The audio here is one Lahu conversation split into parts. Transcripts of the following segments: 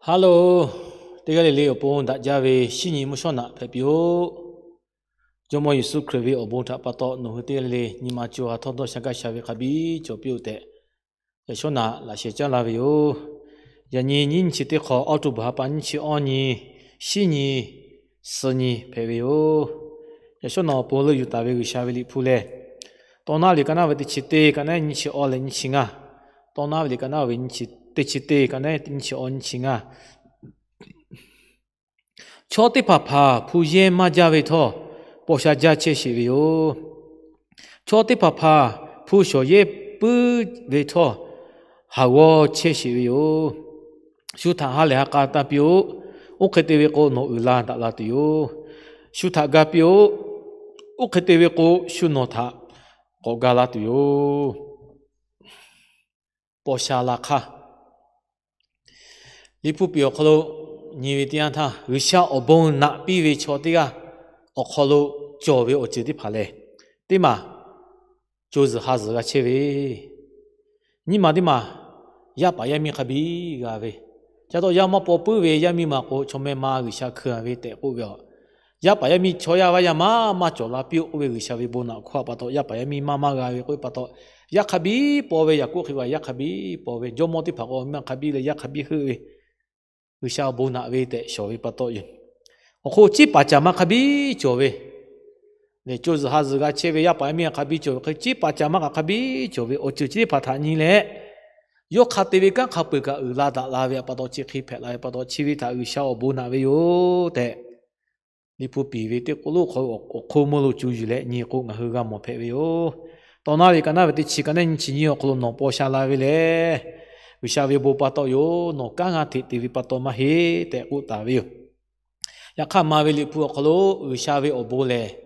Hello, teˇ g'aˇ le le awˬ pon daꞈ jaˇ ve shinˉ nyi mvuhˇ shawˉ naꞈ hpehꞈ piˇ-oˆ. Jawˇmawˇ Yeˍsuˆ Hkriꞈ ve awˬ bon htaꞈ pa taw nawˬ hui teˇ g'aˇ le le nyi ma co ha htawˇ dawˇ sha gaˇ sha ve hk'a biˇ cawˬ piˇ-oˆ tehꞈ, yaꞈ shawˉ naꞈ laꞈ sheh caˉ laˇ ve yoˬ. Yaꞈ nyi nyiˇ nyi chi teˇ hk'awꞈ, October ha pa nyiˇ chi awˇ nyi, shinˉ nyi, suh nyi hpehꞈ ve yoˬ. Yaꞈ shawˉ naꞈ awˬ pon leuˆ yuˬ taˍ ve G'uiˬsha ve liꞈ hpu lehˬ, Tawˇ naˉ ve liꞈ ka naˉ ve teˇ chi teˇ ka naˉ nyiˇ chi awˇ leh nyiˇ chi ngaˇ, Tawˇ naˉ ve liꞈ ka naˉ ve nyiˇ chi, teˇ chi teˇ ka naˉ nyiˇ chi awˇ nyiˇ chi ngaˇ. Chaw teˇ hpaˍ hpaˍ hpu yehˇ maˇ jaˇ ve htawˇ, paw sha jaˇ chehˇ sheˍ ve yoˬ. Chaw teˇ hpaˍ hpaˍ hpu shawˍ yehˇ puiˉ ve htawˇ, haˍ g'awˇ chehˇ sheˍ ve yoˬ. Shu htaꞈ ha lehˬ ha k'a tanˇ piˇ-oˆ. Oˇ hk'e te ve k'o, nawˬ uiˍ la daꞈ la tuˬ yoˬ. Shu htaꞈ ga piˇ-oˆ. Oˇ hk'e te ve k'o, shu nawˬ htaꞈ k'awꞈ ga la tuˬ yoˬ. Paw sha la hk'aˇ. Liꞈ hpu piˍ awˬ hk'aw lo nyi ve teˇ yanˇ htaˇ, G'uiˬsha awˬ bon naꞈ piˇ ve chaw teˇ g'aˇ awˬ hk'aw lo cawˬ ve awˬ ceuˬ teˇ hpaˍ lehˬ, teˇ maˬ co zuhˬ ha zuhˬ g'a chehˇ ve, nyiˇ maˬ teˇ maˬ yaˇ paˍ yaˇ miˇ hk'a biˇ g'a ve, ca taw yaˇ maˇ paw puiˉ ve yaˇ miˇ ma k'o, chaw meh ma G'uiˬsha hkui-a ve tehꞈ k'oˆ ve aˬ. Yaˇ paˍ yaˇ miˇ chaw yaˇ vaˇ yaˇ maˇ maˇ cawˬ la piˇ-oˆ k'oˆ ve G'uiˬsha ve bon naꞈ hkawˇ pa taw, yaˇ paˍ yaˇ miˇ maˇ maˇ g'a ve k'oˆ ve pa taw, yaˇ hk'a biˇ paw ve, Yaˍkoˆ hk'e g'a yaˇ hk'a biˇ paw ve, jawˇmawˇ teˇ hpaˍ k'o maˇ hk'a biˇ leh yaˇ hk'a biˇ heuˆ ve, G'uiˬsha awˬ bon naꞈ ve tehꞈ shawˍ ve pa taw yoˬ. Awˬ hk'o ciˉ paˍ caˍ ma hk'a biˇ cawˬ ve, lehˬ co zuhˬ ha zuhˬ g'a chehˇ ve yaˇ paˍ yaˇ miˇ hk'a biˇ cawˬ ve hk'e, ciˉ paˍ caˍ ma kaꞈ hk'a biˇ cawˬ ve awˬ ceuˬ chi teˇ hpaˍ htaꞈ nyi leh, yawˇ hk'a te ve kanˉ hk'a peu-eˬ kaꞈ uiˍ la daꞈ la ve pa taw, chi hk'e hpehꞈ la ve pa taw, chi ve htaꞈ G'uiˬsha awˬ bon naꞈ ve yoˬ tehꞈ, Liꞈ hpu piˍ ve teˇ k'oˆ lo hk'aw awˬ hk'oˆ meuˇ lo cuˇ yuˬ leh nyi k'o, ngaˬ hui g'a mawˬ hpehꞈ ve yoˬ. Tawˇ naˉ ve liꞈ ka naˉ ve teˇ chi ka naˉ nyiˇ chi nyiˇ awˬ hk'aw lo nawˬ paw sha la ve lehˬ, G'uiˬsha ve bon pa taw yoˬ. Nawˬ kanˉ g'a hteꞈ te ve pa taw maˇ heˆ tehꞈ k'oˆ taˍ ve yoˬ. Yaꞈ hk'aˇ, ma ve Liꞈ hpu awˬ hk'aw lo G'uiˬsha ve awˬ bon lehˬ,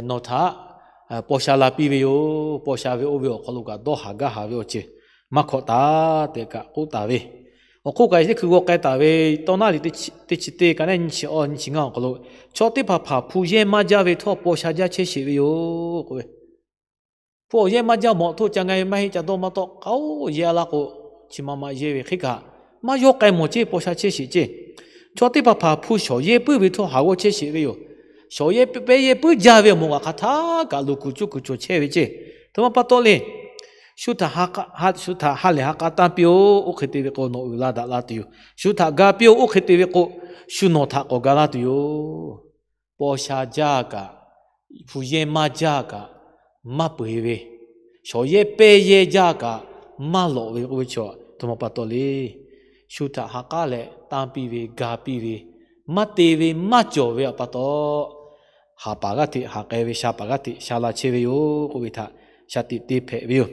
nawˬ htaꞈ paw sha la piˇ ve yoˬ. Paw sha ve oˇ ve awˬ hk'aw lo kaꞈ dawˇ haˍ gaˇ haˍ ve awˬ ceuˬ maˇ hkawꞈ taˍ tehꞈ kaꞈ k'oˆ taˍ ve. Awˬ hk'oˆ kaꞈ teˇ hkui g'aw k'ai taˍ ve, Tawˇ naˉ liꞈ teˇ chi teˇ ka naˉ nyiˇ chi awˇ nyiˇ chi ngaˇ awˬ hk'aw lo, chaw teˇ hpaˍ hpaˍ hpu yehˇ maˇ jaˇ ve htawˇ, paw sha jaˇ chehˇ sheˍ ve yoˬ k'oˆ ve. Hpu awˬ yehˇ maˇ jaˇ mawˬ htoˇ ca nga ve maˇ heˆ, ca dawˇ maˇ tawˆ k'aoˉ yehˇ laˇ k'o, chi ma ma yehˇ ve hk'e kaꞈ, maˇ yawˇ k'ai mawˬ ceˇ, paw sha chehˇ sheˍ ceˇ. Chaw teˇ hpaˍ hpaˍ hpu shawˍ yehˇ puiˉ ve htawˇ, haˍ g'awˇ chehˇ sheˍ ve yoˬ. Shawˍ yehˇ pehˇ yehˇ puiˉ jaˇ ve awˬ moˍ kaꞈ hk'aˬ htaˇ kaꞈ luˬ kuˬ cuˇ kuˬ cawˬ chehˇ ve ceˇ. Htoꞈ ma pa taw le, shu htaꞈ ha lehˬ ha k'a tanˇ piˇ-oˆ. Oˇ hk'e te ve k'o, nawˬ uiˍ la daꞈ la tuˬ yoˬ. Shu htaꞈ ga piˇ-oˆ. Oˇ hk'e te ve k'o, shu nawˬ htaꞈ k'awꞈ ga laˇ tuˬ yoˬ. Paw sha jaˇ kaꞈ, hpu yehˇ maˇ jaˇ kaꞈ, maˇ peu-eˬ ve, shawˍ yehˇ pehˇ yehˇ jaˇ kaꞈ, maˇ lawꞈ ve k'oˆ ve chaw, htoꞈ ma pa taw le. Shu htaꞈ ha k'aˉ leh tanˇ piˇ ve, ga piˇ ve, maˇ te ve maˇ cawˬ ve pa taw, haˍ paˍ g'aˇ hteꞈ haˍ k'ai ve, sha paˍ g'aˇ hteꞈ sha la chehˇ ve yoˬ k'oˆ ve htaꞈ shaˍ tiꞈ te hpehꞈ ve yoˬ.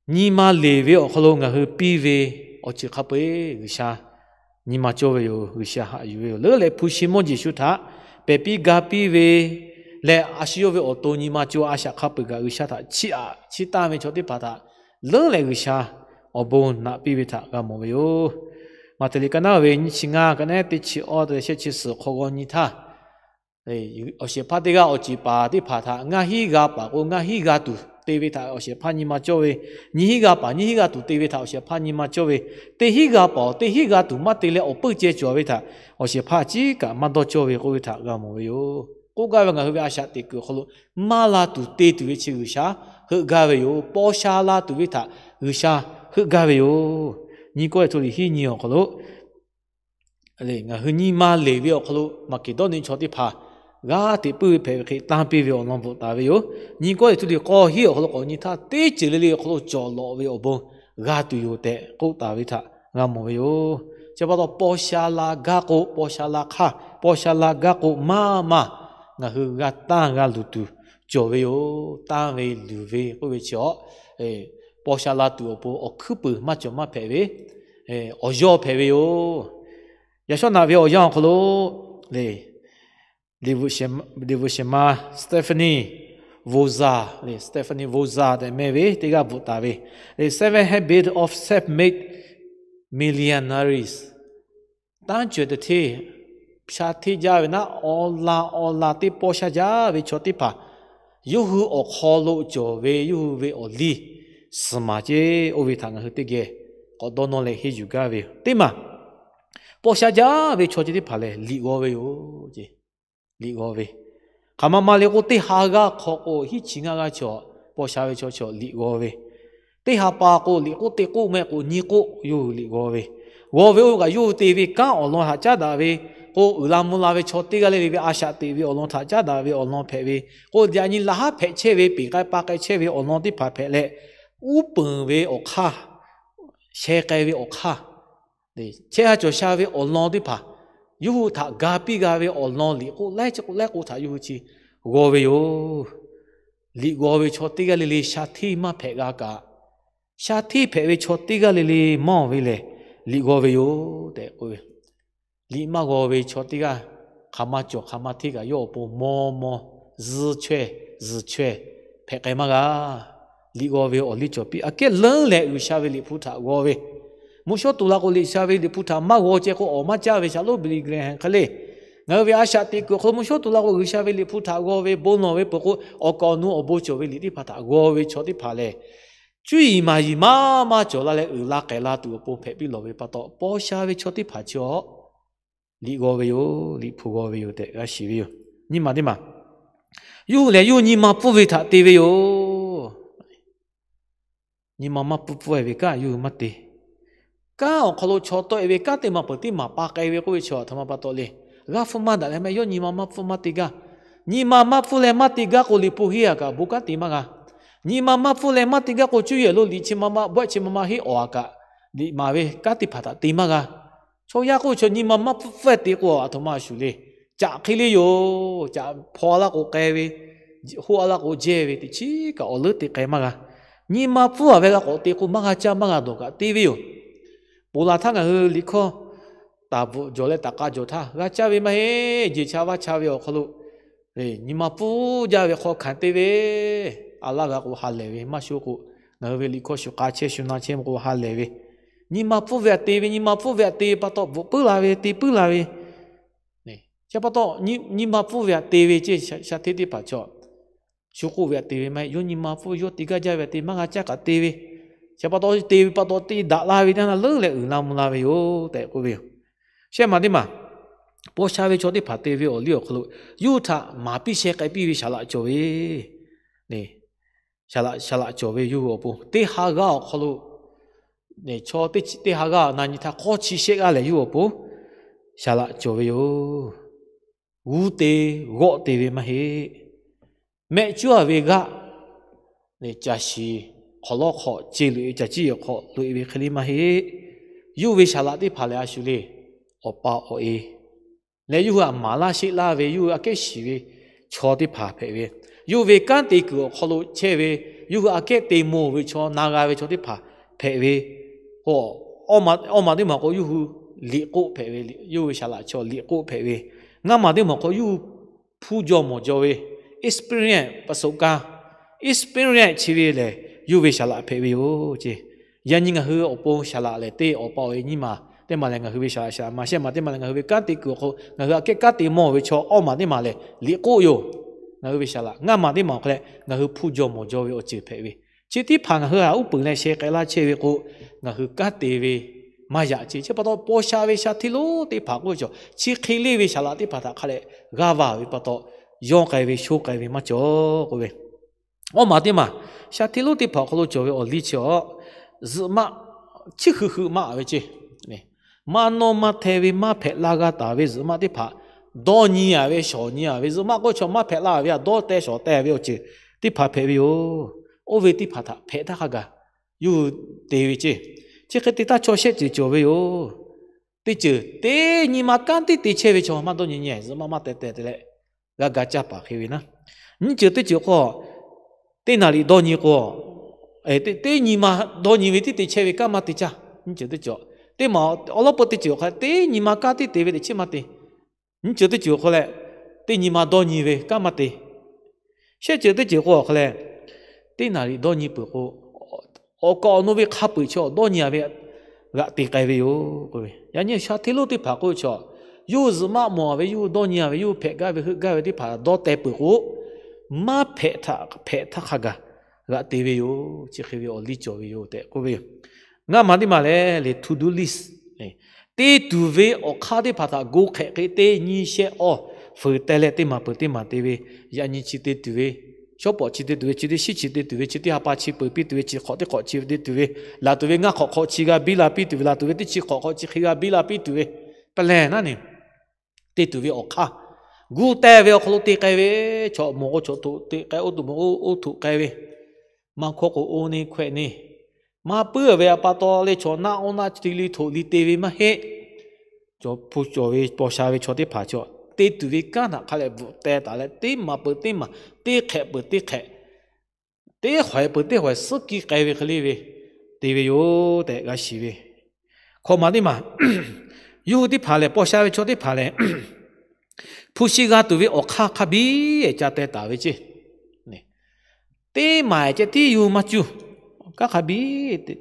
Nyi ma leˬ ve awˬ hk'aw lo ngaˬ hui piˇ ve awˬ ceuˬ hk'a peu-eˬ G'uiˬsha nyi ma cawˇ ve yoˬ. G'uiˬsha haꞈ yuˬ ve yoˬ. Leuˉ leh hpu shi mawˇ jeˬ shu htaꞈ pehˬ piˇ ga piˇ ve leh, a shu yawˇ ve awˬ to nyi ma cawˇ a shaꞈ hk'a peu-eˬ kaꞈ G'uiˬsha htaꞈ chiˇ aꞈ chiˇ taˇ ve chaw teˇ hpaˍ htaꞈ leuˉ leh G'uiˬsha awˬ bon naꞈ piˇ ve htaꞈ g'a mawˬ ve yoˬ. Maꞈhtehˍ liꞈ ka naˉ ve nyiˇ chi ngaˇ ka naˉ teˇ chi awˇ te leh shehˆ chi suhˍ hk'aw g'aw nyi htaˇ, awˬ shehˍ hpaˇ teˇ g'aˇ awˬ ceˬ paˍ teˇ hpaˍ htaꞈ ngaˇ hinˉ g'a paˍ k'o, ngaˇ hinˉ g'a tuˬ te ve htaꞈ awˬ shehˍ hpaˇ nyi ma cawˇ ve, nyiˇ hinˉ g'a paˍ nyiˇ hinˉ g'a tuˬ te ve htaꞈ awˬ shehˍ hpaˇ nyi ma cawˇ ve, teˇ hinˉ g'a paˍ teˇ hinˉ g'a tuˬ maˇ te leh awˬ puiˇ ceh cawˬ ve htaꞈ awˬ shehˍ hpaˇ a ciˉ kaꞈ maˇ dawˇ cawˇ ve k'oˆ ve htaꞈ g'a mawˬ ve yoˬ. K'oˆ gaˇ ve, ngaˬ hui ve a shaꞈ teꞈ kuiˬ awˬ hk'aw lo maˇ la tuˬ te tuˬ ve chi G'uiˬsha heuˆ gaˇ ve yoˬ. Paw sha la tuˬ ve htaꞈ G'uiˬsha heuˆ gaˇ ve yoˬ. Nyi kawˇ leh hto liꞈ hiˉ nyi awˬ hk'aw lo ngaˬ hui nyi ma leˬ ve awˬ hk'aw lo Maˍkeˍdawˇniˆ chaw teˇ hpaˍ g'aˇ hteꞈ puiˉ ve hpehꞈ ve hk'e tanˇ piˇ ve awˬ lawn bvuhꞈ taˍ ve yoˬ. Nyi kawˇ leh hto liꞈ k'awˇ hiˉ awˬ hk'aw lo k'awꞈ nyi htaˇ, teˇ ceuˬ le le awˬ hk'aw lo cawˬ lawꞈ ve awˬ bon g'a tuˬ yoˬ tehꞈ k'oˆ taˍ ve htaꞈ g'a mawˬ ve yoˬ. Chi pa taw, paw sha la gaˇ k'o, paw sha la hk'aˇ, paw sha la gaˇ k'o maˇ maˇ ngaˬ hui g'a tanˇ g'a luˬ tuˬ cawˬ ve yoˬ. Tanˇ ve luˬ ve k'oˆ ve chi awˬ, paw sha la tuˬ awˬ pon awˬ hkuiˉ puiˍ maˇ cawˬ maˇ hpehꞈ ve, awˬ yawˇ hpehꞈ ve yoˬ. Yaꞈ shawˉ naꞈ ve awˬ yanˇ awˬ hk'aw lo le, devotion ma Stephanie Vozza, Stephanie Vozza tehꞈ meh ve teˇ g'aˇ bvuhꞈ taˍ ve, Seven Habits of Self-Made Millionaires. Tanˇ cawehˬ teˇ hteˇ sha hteˇ jaˇ ve naˉ, awˬ laˬ awˬ laˬ teˇ paw sha jaˇ ve chaw teˇ hpaˍ yawˇ hui awˬ hk'aw lo cawˬ ve yawˇ hui ve awˬ liˇ suhˍ maˍ ceˇ. Oˇ ve htaꞈ ngaˬ hui teˇ geh k'awꞈ dawˇ nawˇ leh henˇ yuˬ gaˇ ve yoˬ. Teˇ maˬ paw sha jaˇ ve chaw ceh teˇ hpaˍ lehˬ liꞈ g'aw ve yoˬ. Liꞈ g'aw ve, hk'aˬ ma ma le k'o, teˇ ha g'aˇ hk'aw k'o hiˉ chi ngaˇ g'aˇ chaw, paw sha ve chaw chaw liꞈ g'aw ve, teˇ ha pa k'o liꞈ k'oˆ teˇ k'oˆ meh k'o nyiˇ k'oˆ yawˇ hui liꞈ g'aw ve, g'aw ve oˇ kaꞈ yawˇ hui te ve kanˉ awˬ lawn htaꞈ caˉ daꞈ ve k'o, uiˍ la mvuh la ve chaw teˇ g'aˇ le le ve a shaꞈ teꞈ ve awˬ lawn htaꞈ caˉ daꞈ ve awˬ lawn hpehꞈ ve, k'o yaꞈ nyi laꞈ haˉ hpehꞈ chehˇ ve, peˬ k'ai pa k'ai chehˇ ve awˬ lawn teˇ hpaˍ hpehꞈ leh, uˉ peunˍ ve awˬ hk'aˇ, sheh k'ai ve awˬ hk'aˇ, chehˇ ha cawˬ sha ve awˬ lawn teˇ hpaˍ, yawˇ hui htaꞈ ga piˇ g'a ve awˬ lawn liꞈ k'oˆ laiˉ chi k'oˆ laiˉ k'oˆ htaꞈ yawˇ hui chi g'aw ve yoˬ. Liꞈ g'aw ve chaw teˇ g'aˇ le le sha hteˇ maˇ hpehꞈ g'a kaꞈ, sha hteˇ hpehꞈ ve chaw teˇ g'aˇ le le mawˇ ve lehˬ, liꞈ g'aw ve yoˬ tehꞈ k'oˆ ve. Liꞈ maˇ g'aw ve chaw teˇ g'aˇ, hk'aˬ ma cawˬ hk'aˬ ma hteˇ kaꞈ yawˇ awˬ pon maw maw, zuhˇ chaweh zuhˬ chaweh hpehꞈ k'ai maˇ g'a. Liꞈ g'aw ve awˬ liˇ cawˬ piˇ. Aꞈ kehˉ leuˉ leh G'uiˬsha ve liꞈ hpu htaꞈ g'aw ve, mvuhˇ shawˉ tuˬ la k'o G'uiˬsha ve liꞈ hpu htaꞈ maˇ g'aw ceh k'o, awˬ maˇ caˇ ve shaˍlonˍ Billy Graham hk'e le. Ngaˬ hui ve a shaꞈ teꞈ kuiˬ awˬ hk'aw lo mvuhˇ shawˉ tuˬ la k'o G'uiˬsha ve liꞈ hpu htaꞈ g'aw ve, bon lawˬ ve peuˬ k'o, awˬ kaˍ awˬ nu awˬ bon cawˬ ve liꞈ teˇ hpaˍ htaꞈ g'aw ve chaw teˇ hpaˍ lehˬ, cuˇ yiˍ maˍ yiˍ maˇ maˇ cawˬ la leh uiˍ la k'ehˬ la tuˬ awˬ pon hpehꞈ piˇ lawˬ ve pa taw, paw sha ve chaw teˇ hpaˍ chi awˬ liꞈ g'aw ve yoˬ, liꞈ hpu g'aw ve yoˬ tehꞈ g'a shiˍ ve yoˬ. Nyi ma teˇ maˬ, yawˇ hui lehˬ yawˇ hui nyi ma pfuhˇ ve htaꞈ te ve yoˬ. Nyi ma maˇ pfuhˇ pfuhˇ-e ve kanˉ yawˇ hui maˇ te. Kanˉ awˬ hk'aw lo chaw tawˆ-e ve kanˉ teˇ maˬ peuˬ teˇ maˬ pa k'ai ve k'oˆ ve chaw aˬ htoꞈ ma pa taw le. G'aˇ hpfuhˇ maˇ daꞈ leh maˇ yawˇ nyi ma maˇ pfuhˇ maˇ te gaˇ. Nyi ma maˇ pfuhˇ leh maˇ te gaˇ k'o, liꞈ hpu henˇ a kaꞈ bon kanˉ te maˇ g'a. Nyi ma maˇ pfuhˇ leh maˇ te gaˇ k'o, cuˇ yiˍ lo liꞈ chi ma ma bawehˆ chi ma ma henˇ awˬ a kaꞈ, liꞈ maˍ ve kanˉ teˇ hpaˍ htaꞈ te maˇ g'a. Chaw yaˇ k'oˆ ve chaw nyi ma maˇ pfuhˇ pfuhˇ te k'o, aˬ htoꞈ ma a shuˍ le. Caꞈ hk'e le yoˬ. Caꞈ hpaw a laˇ k'o k'ai ve, hoˆ a laˇ k'o jehˇ ve, teꞈ chiˉ kaꞈ awˬ leuˉ te k'ai maˇ g'a. Nyi ma pfuhˇ a ve g'a k'awꞈ te k'o, maˇ g'a caˇ maˇ g'a dawˬ kaꞈ te ve yoˬ. Ponˬ laˬ htaˇ ngaˬ hui liꞈ hkawˇ taˍ bvuhꞈ jawˬ leh taˍ k'a jawˬ htaˇ, g'a caˇ ve maˇ heˆ. Jeˬ cha vaˇ cha ve awˬ hk'aw lo nyi ma pfuhˇ jaˇ ve hk'aw hkanˍ te ve, a laˇ g'a k'o ha lehˬ ve maˇ sho k'o, ngaˬ hui ve liꞈ hkawˇ shu k'a chehˇ shu na chehˇ k'o ha lehˬ ve, nyi ma pfuhˇ ve htaꞈ te ve, nyi ma pfuhˇ ve htaꞈ te ve pa taw bvuhꞈ puiˉ la ve, te puiˉ la ve. Chi pa taw nyi ma pfuhˇ ve htaꞈ te ve ceˇ, sha hteˇ teˇ hpaˍ chaw shu k'oˆ ve htaꞈ te ve maˇ heˆ. Yawˇ nyi ma pfuhˇ, yawˇ te gaˇ jaˇ ve htaꞈ te, maˇ g'a caˇ kaꞈ te ve. Chi pa taw te ve pa taw te daꞈ la ve teˇ na leuˉ leh uiˍ la mvuh la ve yoˬ tehꞈ k'oˆ ve yoˬ. Shehˆ ma teˇ maˬ, paw sha ve chaw teˇ hpaˍ te ve awˬ liˇ awˬ hk'aw lo, yawˇ hui htaꞈ maˍ piˇ sheh k'ai piˇ ve saˍ laꞈ cawˬ ve, saˍ laꞈ, saˍ laꞈ cawˬ ve yawˇ hui awˬ pon teˇ ha g'aˇ awˬ hk'aw lo, chaw teˇ ha g'aˇ na nyi htaˇ hk'awˇ chi shehˆ g'aˇ lehˬ yawˇ hui awˬ pon saˍ laꞈ cawˬ ve yoˬ. G'uˇ te, g'awˆ te ve maˇ heˆ. Mehˆ cuˉ a ve g'aˆ, caˬ shiˍ hk'awꞈ lawˉ hk'aw ce loꞈ-e, caˬ ciˇ yehˬ hk'aw loꞈ-e ve hk'e le maˇ heˆ. Yawˇ ve saˍ laꞈ teˇ hpaˍ lehˬ a shu le, awˬ pa awˬ e leh yawˇ hui htaꞈ maˍ laˇ sheˆ laˇ ve, yawˇ hui aꞈ kehˉ shiˍ ve chaw teˇ hpaˍ hpehꞈ ve, yawˇ hui ve kanˉ te kuiˬ awˬ hk'aw lo chehˇ ve, yawˇ hui aꞈ kehˉ te mawˬ ve chaw, na g'a ve chaw teˇ hpaˍ hpehꞈ ve, awˇ maˬ teˇ maˬ k'o yawˇ hui liꞈ k'oˆ hpehꞈ ve, yawˇ hui ve saˍ laꞈ chaw liꞈ k'oˆ hpehꞈ ve, ngaˇ maˬ teˇ maˬ k'o yawˇ hui hpu jaw mawˬ jaw ve, experience ประสบการณ์, experience chi ve lehˬ yawˇ ve saˍ laꞈ hpehꞈ ve yoˬ ceˇ. Yaꞈ nyi ngaˬ hui awˬ pon saˍ laꞈ lehˬ teˇ awˬ pa awˬ e nyiˇ maˬ teˇ maˬ lehˬ ngaˬ hui ve saˍ laꞈ saˍ laꞈ ma shehˆ maˬ teˇ maˬ lehˬ ngaˬ hui ve kanˉ te kuiˬ awˬ hk'aw lo ngaˬ hui aꞈ kehˉ kanˉ te mawˬ ve chaw awˇ maˬ teˇ maˬ lehˬ liꞈ k'oˆ yoˬ. Ngaˬ hui ve saˍ laꞈ ngaˇ maˬ teˇ maˬ awˬ hk'aw leh ngaˬ hui hpu jaw mawˬ jaw ve awˬ ceuˬ hpehꞈ ve, chi teˇ hpaˍ ngaˬ hui htaꞈ uˉ peunˍ leh sheh k'ai laˇ chehˇ ve k'o, ngaˬ hui kanˉ te ve maˇ yaꞈ ceˇ. Chi pa taw paw sha ve sha hteˇ lonˉ teˇ hpaˍ k'oˆ ve chaw chi hk'e le ve saˍ laꞈ teˇ hpaˍ htaꞈ hk'a leh g'aˇ va ve pa taw, yawˇ k'ai ve sho k'ai ve maˇ cawˬ k'oˆ ve, awˇ maˬ teˇ maˬ, sha hteˇ lonˉ teˇ hpaˍ awˬ hk'aw lo cawˬ ve awˬ liˇ chi awˬ, zuhꞈ maˆ chiˇ hkui hkui maˆ ve ceˇ. Maˇ nawˇ maˇ hteh ve maˇ hpehꞈ la g'a taˍ ve zuhꞈ maˆ teˇ hpaˍ, dawˇ nyi a ve shawˍ nyi a ve, zuhꞈ maˆ k'oˆ ve chaw maˇ hpehꞈ la ve htaꞈ dawˇ teh shawˍ teh ve awˬ ceuˬ teˇ hpaˍ hpehꞈ ve yoˬ. Oˇ ve teˇ hpaˍ htaꞈ hpehꞈ htaˇ hk'a gaˬ yawˇ hui te ve ceˇ. Chi hk'e te htaˇ chaw shehˆ ceuˬ cawˬ ve yoˬ. Teˇ ceuˬ teˇ nyi ma kanˉ tiˉ te chehˇ ve chaw maˇ dawˇ nyi nyi, zuhꞈ maˆ maˇ teh teh te leh g'a ga caˇ paˍ hk'e ve naˉ. Nyiˇ ceuˬ teˇ ceuˬ k'o, teˇ naˍ riˍ dawˇ nyi k'o, teˇ nyi ma dawˇ nyi ve tiˉ te chehˇ ve kanˉ maˇ te caˇ. Nyiˇ ceuˬ teˇ ceuˬ, teˇ maˬ awˬ lawˉ peu teˇ ceuˬ awˬ hk'a teˇ nyi ma kanˉ tiˉ te ve teꞈ chiˉ maˇ te. Nyiˇ ceuˬ teˇ ceuˬ awˬ hk'a leh, teˇ nyi ma dawˇ nyi ve kanˉ maˇ te. Shehˆ ceuˬ teˇ ceuˬ k'o awˬ hk'a leh, teˇ naˍ riˍ dawˇ nyi peuˬ k'o, awˬ kaˍ awˬ nu ve hk'a peu-eˬ chaw dawˇ nyi a ve g'aꞈ te k'ai ve yoˬ k'oˆ ve. Yaꞈ nyi sha hteˇ lonˉ teˇ hpaˍ k'oˆ ve chaw, yawˇ hui zuhꞈ maˆ mawˬ ve, yawˇ hui dawˇ nyi a ve, yawˇ hui hpehꞈ gaˇ ve heuˆ gaˇ ve teˇ hpaˍ dawˇ teh peuˬ k'o, maˇ hpehꞈ htaˇ hk'a gaˬ g'aꞈ te ve yoˬ. Chi hk'e ve awˬ liˇ cawˬ ve yoˬ tehꞈ k'oˆ ve yoˬ. Ngaˇ maˬ teˇ maˬ lehˬ le, to do list, te tuˬ ve awˬ hk'aˇ teˇ hpaˍ htaꞈ gu hk'ehꞈ hk'e te nyi shehˆ awˇ fuiˍ teh leh teˇ maˬ peuˬ teˇ maˬ te ve, yaꞈ nyi chi te tuˬ ve, shawˉ pawˍ chi te tuˬ ve, chi teˇ shiˉ chi te tuˬ ve, chi teˇ ha pa chi peuˬ piˇ tuˬ ve, chi hk'awꞈ teˇ hk'awꞈ chi te tuˬ ve, laˬ tuˬ ve ngaˇ hk'awꞈ hk'awꞈ chi g'a biˇ la piˇ tuˬ ve, laˬ tuˬ ve teˇ chi hk'awꞈ hk'awꞈ chi hk'e g'a biˇ la piˇ tuˬ ve, pa lehˬ naˉ neˬ te tuˬ ve awˬ hk'aˇ, gu teh ve awˬ hk'aw lo te k'ai ve, chaw moˍ k'o chaw htoꞈ te k'ai, oˇ tuˬ moˍ k'o oˇ htoꞈ k'ai ve, maˇ hkawˇ k'o oˇ neˇ hkawehˇ neˇ, maˇ puiˉ ve a pa taw leh chaw naˆ oˇ naˆ te li htoꞈ li te ve maˇ heˆ. Cawˬ hpu cawˬ ve paw sha ve chaw teˇ hpaˍ chaw te tuˬ ve kanˉ htaꞈ hk'a leh bvuhꞈ teh taˍ leh, teˇ maˬ peuˬ teˇ maˬ, teˇ hk'ehꞈ peuˬ teˇ hk'ehꞈ, teˇ hawehˍ peuˬ teˇ hawehˍ suhˉ kiˇ k'ai ve hk'e le ve te ve yoˬ tehꞈ g'a shiˍ ve. Hkawꞈ maˬ teˇ maˬ, yawˇ hui teˇ hpaˍ lehˬ, paw sha ve chaw teˇ hpaˍ lehˬ, hpu shi g'a tuˬ ve awˬ hk'aˇ hk'a biˇ ca teh taˍ ve ceˇ. Teˇ maˬ ceh tiˉ yawˇ hui maˇ cuˇ, kanˉ hk'a biˇ,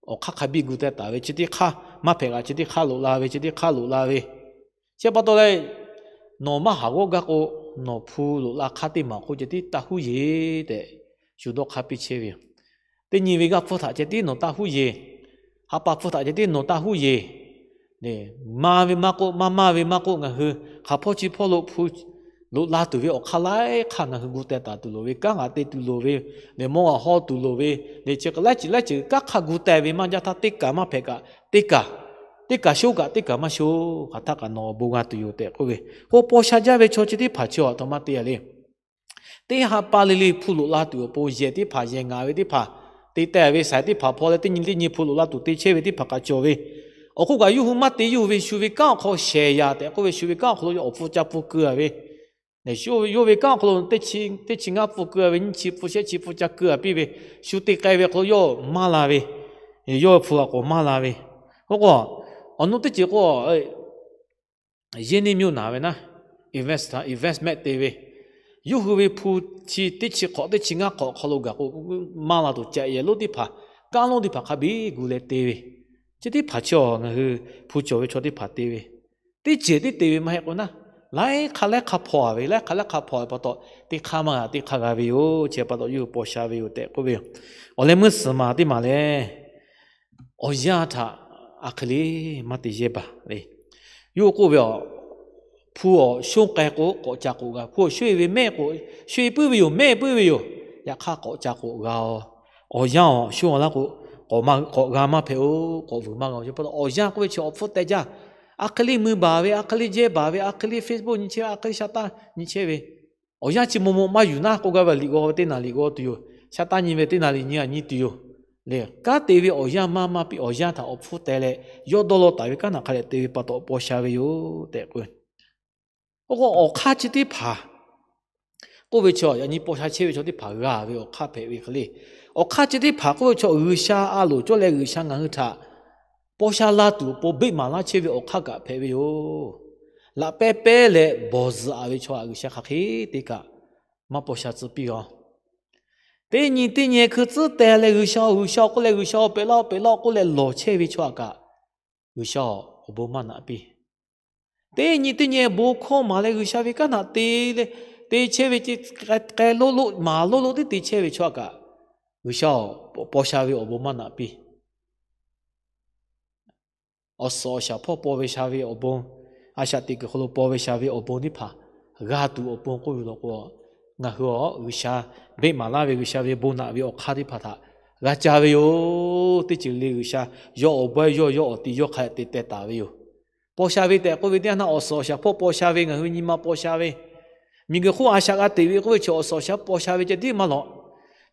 awˬ hk'aˇ hk'a biˇ gu teh taˍ ve, chi teˇ hk'aˇ maˇ hpehꞈ kaꞈ chi teˇ hk'aˇ loꞈ la ve, chi teˇ hk'aˇ loꞈ la ve. Chi pa taw leh, nawˬ maˇ haˍ g'awˇ gaˇ k'o, nawˬ hpu loꞈ la hk'aˇ teˇ maˬ k'oˆ ceh tiˉ taˇ huˉ yeˬ tehꞈ shu dawˇ hk'aˇ piˇ chehˇ ve yoˬ. Teˇ nyi ve g'aˇ hpfuhˇ htaꞈ ceh tiˉ nawˬ taˇ huˉ yeˬ, ha pa hpfuhˇ htaꞈ ceh tiˉ nawˬ taˇ huˉ yeˬ. Maˇ ve maˇ k'oˆ, maˇ maˇ ve maˇ k'oˆ, ngaˬ hui hk'aˬ hpawˇ chi hpawˇ lo hpu loꞈ la tuˬ ve awˬ hk'aˇ laiˉ hk'aˇ ngaˬ hui gu teh taˍ tuˬ loˍ ve, kanˉ g'a te tuˬ loˍ ve, lehˬ mawˇ g'a hawˇ tuˬ loˍ ve, lehˬ chi hk'e laiˉ ceuˬ laiˉ ceuˬ kanˉ hk'aˇ gu teh ve maˇ jaˇ htaˇ, teˇ kaˬ maˇ hpehꞈ kaꞈ teˇ kaˬ, teˇ kaˬ shoˉ kaꞈ teˇ kaˬ maˇ shoˉ hk'aˬ htaˇ kaꞈ nawˬ awˬ bon g'a tuˬ yoˬ tehꞈ k'oˆ ve. K'o, paw sha jaˇ ve chaw chi teˇ hpaˍ chi a htoꞈ ma te a le. Teˇ ha pa le le hpu loꞈ la tuˬ awˬ pon yehˬ teˇ hpaˍ, yehˬ ngaˍ ve teˇ hpaˍ, te teh ve saiˍ teˇ hpaˍ hpaw leh teˇ nyi teˇ nyi hpu loꞈ la tuˬ te chehˇ ve teˇ hpaˍ kaꞈ cawˬ ve. Awˬ hk'oˆ kaꞈ yawˇ hui maˇ te, yawˇ hui ve shu ve kanˉ awˬ hk'aw shehˍ yaˍ tehꞈ k'oˆ ve, shu ve kanˉ awˬ hk'aw lo awˬ hpu ca pfuh keu a ve, yawˇ ve kanˉ awˬ hk'aw lo teˇ chi ngaˇ pfuh keu a ve, nyiˇ chi pfuh shehˆ chi pfuh ca keu a piˇ ve, shu te k'ai ve hk'aw lo yawˇ maˇ la ve, yawˇ hpu a k'awꞈ maˇ la ve. K'o k'o, awˬ nu teˇ ceuˬ k'o, yehˇ neˇ myoˇ naˍ ve naˉ, invest, investment te ve, yawˇ hui ve hpu chi teˇ chi hk'awꞈ teˇ chi ngaˇ hk'awꞈ hk'aw lo gaˬ k'o, maˇ la tuˬ ca yehˬ lonˉ teˇ hpaˍ, kanˉ lonˉ teˇ hpaˍ hk'a biˇ gu leh te ve, chi teˇ hpaˍ chi a ngaˬ hui hpu cawˬ ve chaw teˇ hpaˍ te ve, teˇ ceuˬ tiˉ te ve maˇ heˆ k'o naˉ, laiˉ hk'aˇ laiˉ hk'aˇ hpaw a ve, laiˉ hk'aˇ laiˉ hk'aˇ hpaw ve pa taw, teˇ hk'aˇ maˇ g'a teˇ hk'aˇ g'a ve yoˬ. Chi pa taw yawˇ hui paw sha ve yoˬ tehꞈ k'oˆ ve yoˬ. Awˬ leh meuˇ suhˍ maˬ teˇ maˬ lehˬ, awˬ yanˇ htaꞈ a hk'e le maˇ te yehˇ baˬ le. Yawˇ hui k'oˆ ve, hpu awˬ shonˇ k'ai k'o k'awꞈ ca k'oꞈ g'a, hpu awˬ shonˇ e ve mehˆ k'o, shonˇ e puiˉ ve yoˬ, mehˆ puiˉ ve yoˬ, yaꞈ hk'aˇ k'awꞈ ca k'oꞈ g'a oˬ. Awˬ yanˇ awˬ shonˇ a laˇ k'o, k'awꞈ g'a maˇ hpehꞈ oˬ, k'awꞈ vuiˬ maˇ g'a oˬ. Chi pa taw awˬ yanˇ k'oˆ ve chi awˬ hpfuhˇ teh jaˇ. A hk'e le mui baˬ ve, a hk'e le jehˇ baˬ ve, a hk'e le Facebook nyi chehˇ ve, a hk'e le sha taˇ nyi chehˇ ve, awˬ yanˇ chi maw maw maˇ yuˬ naˉ k'oˆ gaˇ ve, liꞈ g'aw ve teˇ naˍ liꞈ g'aw tuˬ yoˬ, sha taˇ nyi ve teˇ naˍ liꞈ nyi a nyi tuˬ yoˬ. Lehˬ, kanˉ te ve awˬ yanˇ maˇ maˇ piˇ, awˬ yanˇ htaꞈ awˬ hpfuhˇ teh leh, yawˇ dawˇ law taˍ ve kanˉ htaꞈ hk'a dehꞈ te ve pa taw paw sha ve yoˬ tehꞈ k'oˆ ve. Oˇ k'o, awˬ hk'aˇ chi teˇ hpaˍ k'oˆ ve chi, yaꞈ nyi paw sha chehˇ ve chaw teˇ hpaˍ g'a ve awˬ hk'aˇ hpehꞈ ve hk'e le. Awˬ hk'aˇ chi teˇ hpaˍ k'oˆ ve chaw, G'uiˬsha a loˍ cawˇ leh G'uiˬsha ngaˬ hui htaꞈ paw sha la tuˬ awˬ pon beˆ maˍ laˇ chehˇ ve awˬ hk'aˇ kaꞈ hpehꞈ ve yoˬ. Laꞈ pehˇ pehˇ leh bawˬ zuhꞈ a ve chaw htaꞈ G'uiˬsha hk'aˬ hk'e te kaꞈ maˇ paw sha tcuh piˇ a. Teˇ nyi teˇ nyi hkui tcuhˉ teh leh, G'uiˬsha-oˬ, G'uiˬsha-oˬ k'oˆ leh, G'uiˬsha-oˬ, pehꞈ laˇ-oˬ, pehꞈ laˇ-oˬ k'oˆ leh lawˬ chehˇ ve chaw htaꞈ kaꞈ, G'uiˬsha-oˬ, awˬ bon maˇ naꞈ piˇ. Teˇ nyi teˇ nyi bon hkawˇ maˍ leh, G'uiˬsha ve kanˉ htaꞈ te leh, te chehˇ ve ce, k'ai lo lo maˍ lo lo tiˉ te chehˇ ve chaw htaꞈ kaꞈ, G'uiˬsha-oˬ, paw sha ve awˬ bon maˇ naꞈ piˇ. Awˬ suhˍ awˬ shaˍ hpawˇ paw ve sha ve awˬ bon, a shaꞈ teꞈ kuiˬ hk'aw lo paw ve sha ve awˬ bon teˇ hpaˍ g'a tuˬ awˬ pon k'oˆ ve law k'o, ngaˬ hui-a G'uiˬsha beˆ maˍ laˇ ve G'uiˬsha ve bon naꞈ ve awˬ hk'aˇ teˇ hpaˍ htaꞈ g'a ca ve yoˬ. Teˇ ceuˬ le G'uiˬsha yawˇ awˬ bawehˇ yawˇ, yawˇ awˬ ti yawˇ hk'a te teh taˍ ve yoˬ. Paw sha ve tehꞈ k'oˆ ve teˇ yanˇ htaˇ, awˬ suhˍ awˬ shaˍ hpawˇ paw sha ve ngaˬ hui nyi ma paw sha ve, miˬguiˬ hk'oˆ a shaꞈ g'a teꞈ ve k'oˆ ve chi awˬ suhˍ awˬ shaˍ paw sha ve ceh tiˉ maˇ lawꞈ.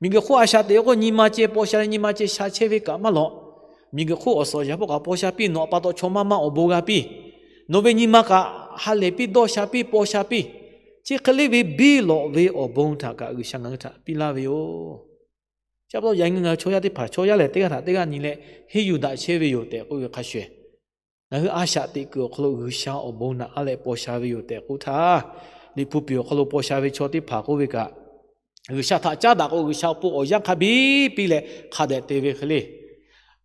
Miˬguiˬ hk'oˆ a shaꞈ teꞈ ve k'o, nyi ma ceh paw sha leh nyi ma ceh sha chehˇ ve kaꞈ maˇ lawꞈ. Miˬguiˬ hk'oˆ awˬ suhˍ awˬ shaˍ hpawˇ kaꞈ paw sha piˇ, nawˬ a pa taw chaw maˇ maˇ awˬ bon g'a piˇ. Nawˬ ve nyi ma kaꞈ ha lehˬ piˇ, dawˇ sha piˇ, paw sha piˇ. Chi hk'e le ve biˇ lawꞈ ve awˬ bon htaꞈ kaꞈ G'uiˬsha ngaˬ hui htaꞈ piˇ laˇ ve yoˬ. Chi pa taw yaꞈ nyi ngaˬ hui chaw yaˇ teˇ hpaˍ chaw yaˇ lehˬ, teˇ g'aˇ htaꞈ teˇ g'aˇ nyi leh henˇ yuˬ daꞈ chehˇ ve yoˬ tehꞈ k'oˆ ve hk'a shuˍ, ngaˬ hui a shaꞈ teꞈ kuiˬ awˬ hk'aw lo G'uiˬsha awˬ bon naꞈ a leh paw sha ve yoˬ tehꞈ k'oˆ htaˇ, Liꞈ hpu piˍ awˬ hk'aw lo paw sha ve chaw teˇ hpaˍ k'oˆ ve kaꞈ, G'uiˬsha htaꞈ caˉ daꞈ k'o, G'uiˬsha awˬ pon awˬ yanˇ hk'a biˇ piˇ leh hk'a dehꞈ te ve hk'e le.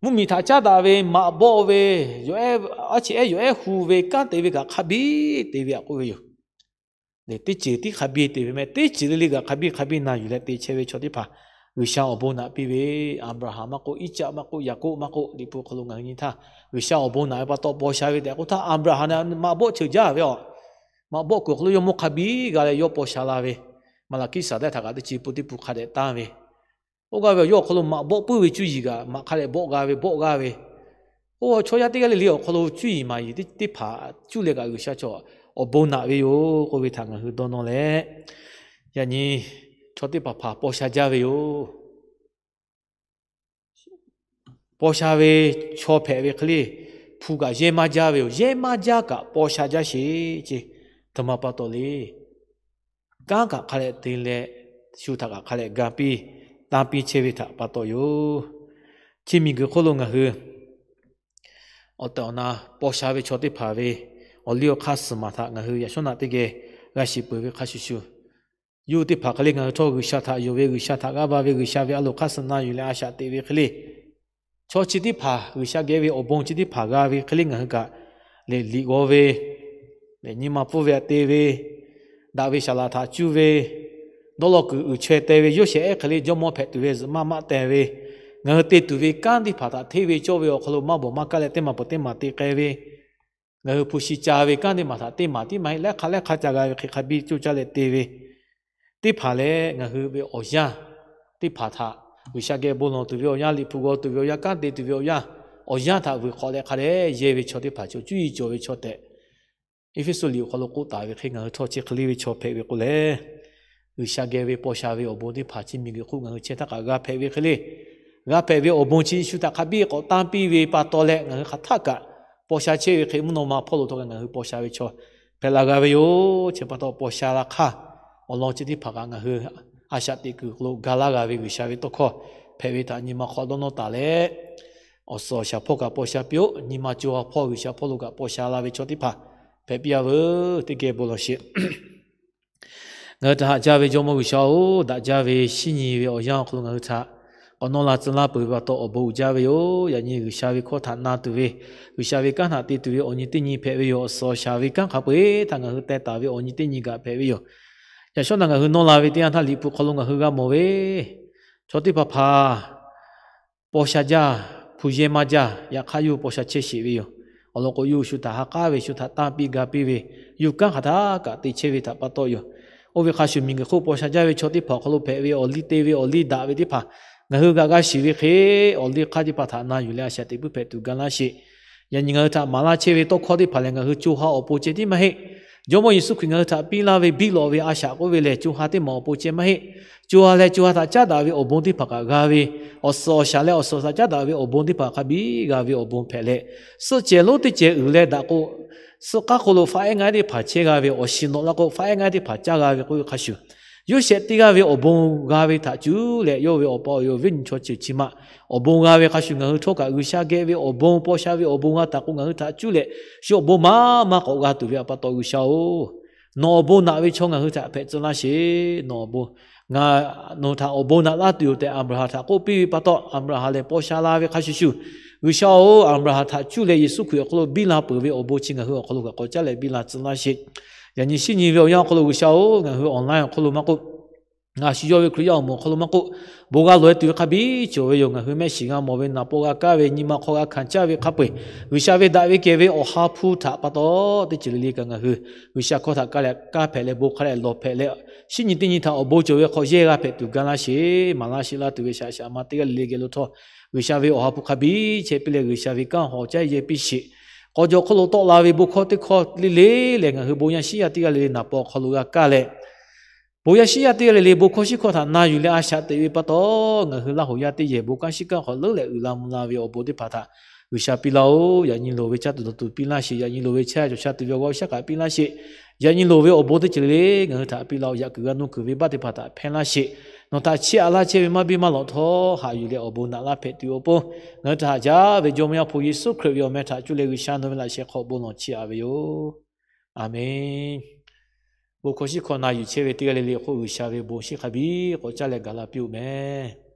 Mvuhˇmiˬ htaꞈ caˉ daꞈ ve, maꞈ bawˆ ve, yawˬ ehˉ, aˉ chi ehˉ yawˬ ehˉ hu ve, kanˉ te ve kaꞈ hk'a biˇ te ve htaꞈ k'oˆ ve yoˬ. Teˇ ceuˬ tiˉ hk'a biˇ te ve meh, teˇ ceuˬ le le kaꞈ hk'a biˇ hk'a biˇ na yuˬ leh te chehˇ ve chaw teˇ hpaˍ G'uiˬsha awˬ bon naꞈ piˇ ve, Aˍbraˍhanˍ maˇ k'oˆ, Iˉcaˆ maˇ k'oˆ, Yaˍkoˆ maˇ k'oˆ, Liꞈ hpu hk'aw lo ngaˬ hui nyi htaˇ G'uiˬsha awˬ bon naꞈ ve pa taw paw sha ve tehꞈ k'oˆ htaˇ, Aˍbraˍhanˍ maꞈ bawˆ cheuˬ jaˇ ve aˬ. Maꞈ bawˆ kuiˬ awˬ hk'aw lo yawˇ mawˇ hk'a biˇ g'a leh yawˇ paw sha la ve, Maˍlaˍhkiˆsaˍdehˇ htaꞈ kaꞈ teˇ chi pun teˇ pun hk'a dehꞈ tanˇ ve, oˇ g'aˇ ve awˬ yawˇ awˬ hk'aw lo maꞈ bawˆ puiˉ ve cuˇ yiˍ kaꞈ maꞈ hk'a dehꞈ bawˆ g'a ve, bawˆ g'aˇ ve, oˇ chaw yaˇ teˇ g'aˇ le le awˬ hk'aw lo cuˇ yiˍ maˍ yiˍ teˇ hpaˍ cuˇ leh kaꞈ G'uiˬsha chaw awˬ bon naꞈ ve yoˬ k'oˆ ve htaꞈ ngaˬ hui dawˇ nawˇ leh, yaꞈ nyi chaw teˇ hpaˍ hpaˍ paw sha jaˇ ve yoˬ. Paw sha ve chaw hpehꞈ ve hk'e le, hpu kaꞈ yehˇ maˇ jaˇ ve yoˬ. Yehˇ maˇ jaˇ kaꞈ paw sha jaˇ sheˍ ce. Htoꞈ ma pa taw le. Kanˉ kaꞈ hk'a dehꞈ te leh, shu htaꞈ kaꞈ hk'a dehꞈ ga piˇ, tanˇ piˇ chehˇ ve htaꞈ pa taw yoˬ. Chi miˬguiˬ hk'oˆ lo ngaˬ hui awˬ tehˬ awˬ na paw sha ve chaw teˇ hpaˍ ve awˬ liˇ awˬ hk'aˇ suhˍ maˬ htaꞈ ngaˬ hui yaꞈ shawˉ naꞈ teˇ geh g'a shiˍ peuˬ ve hk'a shuˍ shuˍ, yawˇ hui teˇ hpaˍ hk'e le ngaˬ hui htawˇ G'uiˬsha htaꞈ yonˍ ve, G'uiˬsha htaꞈ g'aˇ ba ve, G'uiˬsha ve a loˍ hk'aˇ suh na yuˬ leh a shaꞈ teꞈ ve hk'e le, chaw chi teˇ hpaˍ G'uiˬsha geh ve awˬ bon chi teˇ hpaˍ g'a ve hk'e le ngaˬ hui kaꞈ lehˬ liꞈ g'aw ve, lehˬ nyi ma pfuhˇ ve htaꞈ te ve, daꞈ ve saˍ laꞈ htaꞈ cuˇ ve, dawˇ law kuiˬ uiˍ chaweh teh ve, yawˇ shehˍ ehˉ hk'e le jawˇmawˇ hpehꞈ tuˬ ve zuhꞈ maˇ maˆ teh ve, ngaˬ hui te tuˬ ve kanˉ teˇ hpaˍ htaꞈ hteˇ ve cawˇ ve awˬ hk'aw lo maˇ bawˬ maˇ kaˇ leh teˇ maˬ peuˬ teˇ maˬ te k'ai ve, ngaˬ hui hpu shi ca ve kanˉ teˇ maˬ htaꞈ teˇ maˬ tiˉ maˇ heˆ laiˉ hk'aˇ laiˉ hk'aˇ ca g'a ve hk'e hk'a biˇ coˇ caˇ leh te ve teˇ hpaˍ leh, ngaˬ hui ve awˬ yanˇ teˇ hpaˍ htaꞈ G'uiˬsha geh bon lawˬ tuˬ ve awˬ yanˇ, liꞈ hpu g'aw tuˬ ve awˬ yanˇ, kanˉ te tuˬ ve awˬ yanˇ, awˬ yanˇ htaꞈ vuiˬ hk'awꞈ leh hk'a dehꞈ yehˇ ve chaw teˇ hpaˍ cawˬ cuˇ yiˍ cawˬ ve chaw tehꞈ Eˇfeˇsuꞈ liꞈ awˬ hk'aw lo k'oˆ taˍ ve hk'e ngaˬ hui htawˇ chi hk'e le ve chaw hpehꞈ ve k'o lehˬ, G'uiˬsha geh ve paw sha ve awˬ bon teˇ hpaˍ chi miˬguiˬ hk'oˆ ngaˬ hui chehˇ htaˇ kaꞈ g'a hpehꞈ ve hk'e le, g'a hpehꞈ ve awˬ bon chi Yeˍsuˆ htaꞈ hk'a biˇ k'awꞈ tanˇ piˇ ve pa taw leh ngaˬ hui hk'aˬ htaˆ kaꞈ paw sha chehˇ ve hk'e mvuhˇ naw ma hpawˇ lo htawˇ kaꞈ ngaˬ hui paw sha ve chaw hpehꞈ la g'a ve yoˬ. Chi pa taw paw sha la hk'aˇ, awˬ lawn chi teˇ hpaˍ kaꞈ ngaˬ hui a shaꞈ teꞈ kuiˬ lo ga laˇ g'a ve G'uiˬsha ve tawˇ hkawˇ hpehꞈ ve htaꞈ nyi ma hk'aw dawˇ nawˇ taˍ leh, awˬ suhˍ awˬ shaˍ hpawˇ kaꞈ paw sha piˇ-oˆ. Nyi ma co ha hpawˇ G'uiˬsha hpawˇ lo kaꞈ paw sha la ve chaw teˇ hpaˍ hpehꞈ piˇ-a veuˬ. Teˇ geh bon lawˬ sheˍ. Ngaˬ hui htaꞈ haꞈ jaˇ ve Jawˇmawˇ G'uiˬsha-oˬ, daꞈ jaˇ ve shinˉ nyi ve awˬ yanˇ awˬ hk'aw lo ngaˬ hui htaꞈ k'awꞈ nawˇ la tcuh laˇ peuˬ ve pa taw awˬ bon uiˍ jaˇ ve yoˬ. Yaꞈ nyi G'uiˬsha ve hkawˇ htaꞈ na tuˬ ve, G'uiˬsha ve kanˉ htaꞈ te tuˬ ve awˬ nyi teˇ nyi hpehꞈ ve yoˬ. Awˬ suhˍ awˬ shaˍ ve kanˉ hk'a peu-eˬ htaꞈ ngaˬ hui teh taˍ ve awˬ nyi teˇ nyi kaꞈ hpehꞈ ve yoˬ. Yaꞈ shawˉ naꞈ ngaˬ hui nawˇ la ve teˇ yanˇ htaˇ Liꞈ hpu hk'aw lo ngaˬ hui g'a mawˬ ve, chaw teˇ hpaˍ hpaˍ paw sha jaˇ, hpu yehˇ maˇ jaˇ, yaꞈ hk'aˇ yawˇ hui paw sha chehˇ sheˍ ve yoˬ. Awˬ lawn k'o, yawˇ hui shu htaꞈ ha k'aˉ ve, shu htaꞈ tanˇ piˇ ga piˇ ve, yawˇ hui kanˉ hk'aˬ htaˇ kaꞈ te chehˇ ve htaꞈ pa taw yoˬ. Oˇ ve hk'a shuˍ, miˬguiˬ hk'oˆ paw sha jaˇ ve chaw teˇ hpaˍ awˬ hk'aw lo hpehꞈ ve awˬ liˇ te ve awˬ liˇ daꞈ ve teˇ hpaˍ ngaˬ hui g'a g'a shiˍ ve hk'e, awˬ liˇ hk'aˇ teˇ hpaˍ htaꞈ na yuˬ leh a shaꞈ teꞈ puiˉ hpehꞈ tuˬ ga laˇ sheˍ. Yaꞈ nyi ngaˬ hui htaꞈ maˍ laˇ chehˇ ve tawˇ hkawˇ teˇ hpaˍ lehˬ, ngaˬ hui co ha awˬ pon ceh tiˉ maˇ heˆ. Jawˇmawˇ Yeˍsuˆ Hkriꞈ ngaˬ hui htaꞈ piˇ laˇ ve biˇ lawꞈ ve a shaꞈ k'oˆ ve lehˬ, co ha teˇ maˬ awˬ pon ceh maˇ heˆ. Co ha leh co ha htaꞈ caˉ daꞈ ve awˬ bon teˇ hpaˍ kaꞈ g'a ve, awˬ suhˍ awˬ shaˍ leh awˬ suhˍ awˬ shaˍ caˉ daꞈ ve awˬ bon teˇ hpaˍ hk'a biˇ g'a ve awˬ bon hpehꞈ leh, suhˆ cehˬ lonˉ teˇ cehˬ uiˍ leh daꞈ k'o, suhˆ k'aˉ hk'aw lo faꞈ ehˉ ngaˇ ehˉ teˇ hpaˍ chehˇ g'a ve, awˬ shiˍ nawꞈ la k'o faꞈ ehˉ ngaˇ ehˉ teˇ hpaˍ caˇ g'a ve k'oˆ ve hk'a shuˍ, Yoˇsehꞈ teˇ g'aˇ ve awˬ bon g'a ve htaꞈ cuˇ leh yawˇ ve awˬ pa awˬ e awˬ viˉ awˬ nyi chaw ceuˬ chi ma awˬ bon g'a ve hk'a shuˍ, ngaˬ hui htawˇ kaꞈ G'uiˬsha geh ve awˬ bon, paw sha ve awˬ bon g'a taˍ k'o, ngaˬ hui htaꞈ cuˇ leh shu awˬ bon maˇ maˇ k'awꞈ g'a tuˬ ve pa taw G'uiˬsha-oˬ, nawˬ awˬ bon naꞈ ve chaw ngaˬ hui htaꞈ hpehꞈ tcuh laˇ sheˍ. Nawˬ awˬ bon, ngaˬ nawˬ htaꞈ awˬ bon naꞈ laˇ tuˬ yoˬ tehꞈ Aˍbraˍhanˍ htaꞈ k'oˆ piˇ ve pa taw, Aˍbraˍhanˍ lehˬ paw sha la ve hk'a shuˍ shuˍ, G'uiˬsha-oˬ, Aˍbraˍhanˍ htaꞈ cuˇ leh Yeˍsuˆ Hkriꞈ awˬ hk'aw lo biˇ la peuˬ ve awˬ bon chi ngaˬ hui awˬ hk'aw lo kaꞈ k'awꞈ caˉ leh biˇ la tcuh laˇ sheˍ. Yaꞈ nyi shinˉ nyi ve awˬ yanˇ awˬ hk'aw lo G'uiˬsha-oˬ, ngaˬ hui online awˬ hk'aw lo maˇ k'oˆ, ngaˬ shu yawˇ ve Hkriꞈ yaˇ awˬ moˍ awˬ hk'aw lo maˇ k'oˆ, bon g'a loꞈ-e tuˬ ve hk'a biˇ cawˬ ve yoˬ. Ngaˬ hui mehˆ shiˍ g'a mawˬ ve naˍ paw g'a kaˇ ve nyi ma hk'aw g'a hkanˍ caˇ ve hk'a peu-eˬ, G'uiˬsha ve daꞈ ve kehˬ ve Awˬ ha hpu htaꞈ pa taw teˇ ceuˬ le le kaꞈ ngaˬ hui G'uiˬsha hkawˇ htaꞈ kaˇ leh kaˇ hpehꞈ leh bon hk'a dehꞈ lawˬ hpehꞈ leh, shinˉ nyi teˇ nyi htaꞈ awˬ bon cawˬ ve hk'aw yehˇ g'a hpehꞈ tuˬ ga laˇ sheˍ. Maˍ laˇ sheˍ laˇ tuˬ ve shaꞈ shaꞈ ma teˇ g'aˇ le le geh lo htawˇ, G'uiˬsha ve Awˬ ha hpu hk'a biˇ chehˇ piˇ leh G'uiˬsha ve kanˉ hawˬ caˇ yehˇ piˇ sheˍ. K'aw jaw hk'oˆ lo tawˆ la ve bon hkawˇ teˇ hkawˇ le le lehˬ, ngaˬ hui bon yaˇ shinˉ yaˇ teˇ g'aˇ le le naˍ paw awˬ hk'aw lo g'a kaˇ leh, bon yaˇ shinˉ yaˇ teˇ g'aˇ le le bon hkawˇ shinˉ hkawˇ htaꞈ na yuˬ leh a shaꞈ teꞈ ve pa taw, ngaˬ hui Laˇ hoꞈ yaˇ teˇ yehˬ bon kanˉ shinˉ kanˉ hk'aw leuˉ leh uiˍ la mvuh la ve awˬ bon teˇ hpaˍ htaꞈ G'uiˬsha piˇ laˇ-oˬ. Yaꞈ nyi loˍ ve caˇ tuˬ dawˬ tuˬ piˇ laˇ sheˍ. Yaꞈ nyi loˍ ve chehˇ a cawˬ sha tuˬ ve awˬ g'aˇ awˬ shaˉ kaꞈ piˇ laˇ sheˍ. Yaꞈ nyi loˍ ve awˬ bon teˇ ceuˬ le le ngaˬ hui htaꞈ piˇ laˇ-oˬ. Yaꞈ kuiˬ g'a nuˇ kuiˬ ve baˆ teˇ hpaˍ htaꞈ hpehˇ laˇ sheˍ. Nawˬ htaꞈ chiˇ aꞈ laˇ chehˇ ve maˇ biˇ maˇ lawꞈ htawˇ, haꞈ yuˬ leh awˬ bon naꞈ laˇ hpehꞈ tuˬ awˬ pon, ngaˬ hui htaꞈ haꞈ jaˇ ve Jawˇmawˇ Yaˇ hpu Yeˍsuˆ Hkriꞈ ve awˬ meh htaꞈ cuˇ leh G'uiˬsha nawˬ ve laꞈ sheh hk'aw bon lawˬ chiˇ aꞈ ve yoˬ. Aˍmenˍ. Bon hkawˇ shinˉ hkawˇ na yuˬ chehˇ ve teˇ g'aˇ le le awˬ hk'oˆ G'uiˬsha ve bon shinˉ hk'a biˇ k'awꞈ caˇ leh gaˬ la piˇ-oˆ mehˍ.